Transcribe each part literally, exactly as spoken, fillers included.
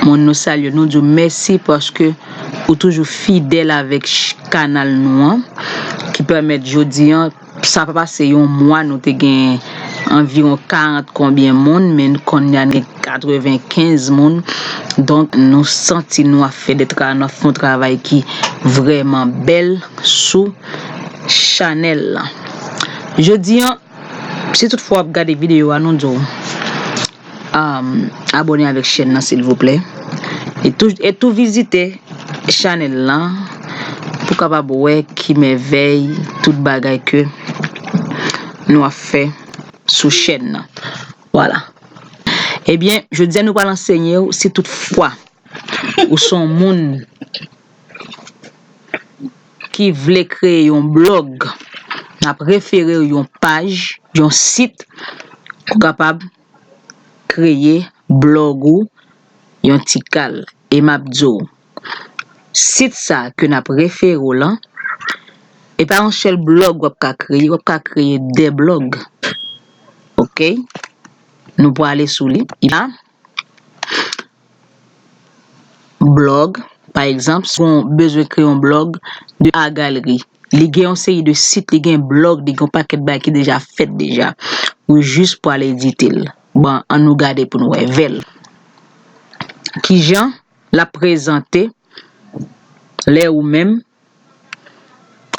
Moun, nou salye w, nou di w mèsi paske ou toujou fidèl avèk ch-, kanal nou an, ki pèmèt jodi an, sa pa pase yon mwa, nou te gen anviwon karant konbyen moun, men kounye a nou gen katrevenkenz moun. Donk, nou santi nou ap fè de tra-, nou ap fè yon travay ki vrèman bèl sou chanèl la. Jodi an, si toutfwa w ap gade videyo a, nou di w, um, abòne avèk chèn nan, silvouplè. E tou, e tou vizite chanèl lan pou kapab wè ki mèvèy tout bagay ke nou ap fè sou chèn nan. Vwala. Ebyen, jodi a nou pral ansenye w, si toutfwa ou se yon moun ki vle kreye yon blòg, n ap refere w yon paj, yon sit, pou kapab kreye blòg ou yon ti kal. E m ap di w, sit sa ke n ap refere w lan, e pa yon sèl blòg w ap ka kreye, w ap ka kreye de blòg. Oke? Nou prale sou li. La, blòg, pa egzanp, si w bezwen kreye yon blòg de A à Z, li gen yon seri de sit, li gen blòg, li gen yon pakèt bagay ki deja fèt deja. Ou jis pral edite l. Bon, ann nou gade pou nou wè. Vèl. Kijan l ap prezante lè ou menm,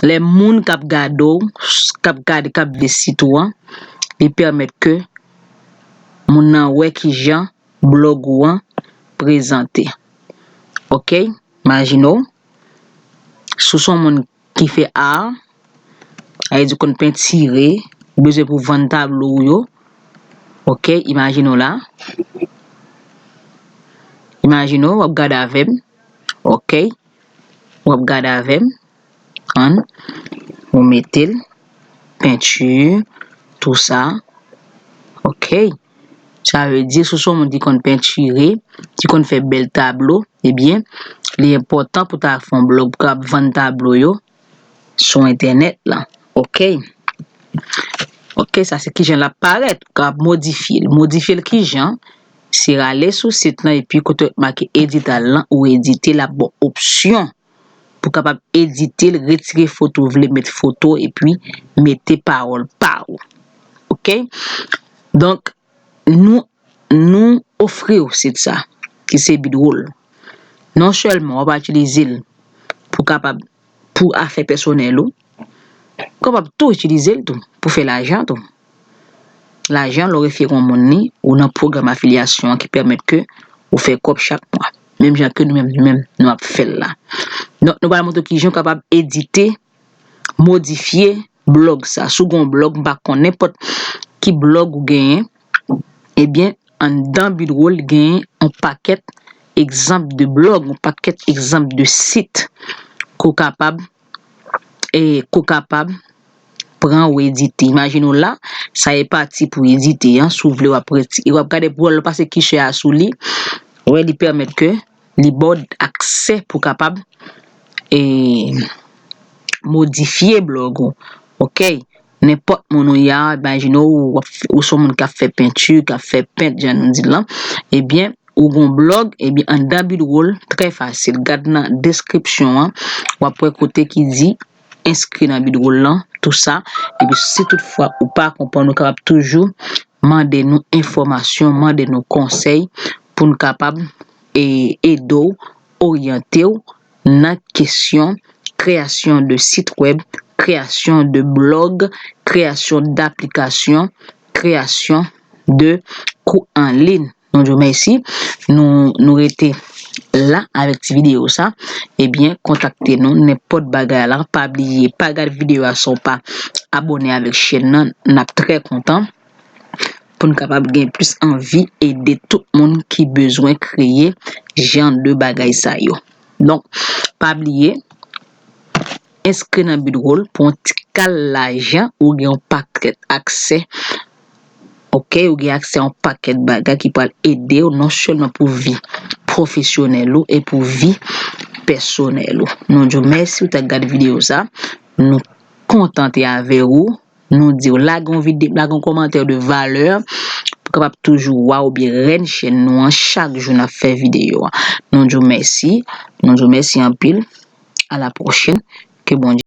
lè moun k ap gade w, k ap gade, k ap vle sit ou an, li pèmèt ke moun nan wè kijan blòg ou an prezante. Oke? Imajine w, si w se yon moun ki fè art, sa vle di w konn pentire, ou bezwen pou vann tablo w yo. Oke, imajine w la. Imajine w, w ap gade avè m. Oke, w ap gade avè m. Ann, ou mete l, penti, tou sa. Oke. Sa vle di, si w se yon moun ki konn pentire, ki konn fè bèl tablo, ebyen, li enpòtan pou w ta fè yon blòg pou w kapab vann tablo yo sou entènèt lan. Oke. Oke, sa se kijan l ap parèt. Ou kapab modifye l. Modifye l kijan? Se rale sou sit lan epi kote w make edital lan, ou edite, l ap ba w opsyon pou w kapab edite l, retire foto w vle, met foto, epi mete pawòl pa w. Oke? Donk, nou, nou ofri w sit sa, ki se Bidroll. Non sèlman w ap itilize l pou kapab, pou afè pèsonèl ou, ou kapab tou itilize l tou pou fè lajan tou. Lajan, lè w refere yon moun li, ou nan pwogram afilyasyon an ki pèmèt ke ou fè kòb chak mwa. Menm jan ke nou menm, nou menm, nou ap fè l la. Donk, nou pral montre w kijan w kapab edite, modifye blòg sa. Si w gen yon blòg, m pa konn nenpòt ki blòg ou genyen, ebyen, anndan Bidroll genyen yon pakèt egzanp de blòg, yon pakèt egzanp de sit ke w kapab, e, ke w kapab pran ou edite. Imajine w la, sa e pati pou edite an, si w vle w ap retire, w ap gade pou w pase kichè a sou li, wè li pèmèt ke li ba w aksè pou w kapab, e, modifye blòg ou. Oke? Nenpòt moun ou ye a, imajine w, w ap f-, ou se yon moun k ap fè penti, k ap fè pent, jan nou di l lan, ebyen, ou gen yon blòg, ebyen, anndan Bidroll, trè fasil. Gad nan deskripsyon an, w ap wè kote ki di enskri nan Bidroll lan, tou sa. Epi, si toutfwa ou pa konprann, ou kapab toujou mande nou enfòmasyon, mande nou konsèy pou n kapab, e, ede w, oryante w nan kesyon kreyasyon de sit wèb, kreyasyon de blòg, kreyasyon daplikasyon, kreyasyon de kou an liy. Nou di w mèsi. Nou, nou rete la avèk ti videyo sa. Ebyen, kontakte nou nenpòt bagay la. Pa bliye, pa gade videyo a san w pa abòne avèk chèn nan. N ap trè kontan pou n kapab gen plis anvi ede tout moun ki bezwen kreye jan de bagay sa yo. Donk, pa bliye, enskri nan Bidroll pou yon ti kal lajan, ou gen yon pakèt aksè. Oke, ou gen aksè a yon pakèt bagay ki pral ede w non sèlman pou vi pwofesyonèl ou e pou vi pèsonèl ou. Nou di w mèsi ou t ap gade videyo sa. Nou kontan te avè ou. Nou di w lage yon vide-, lage yon kòmantè de valè kapab toujou wa oubyen rèn chèn nou an chak jou n ap fè videyo a. Nou di w mèsi, nou di w mèsi anpil. A la pwochèn. Ke Bondye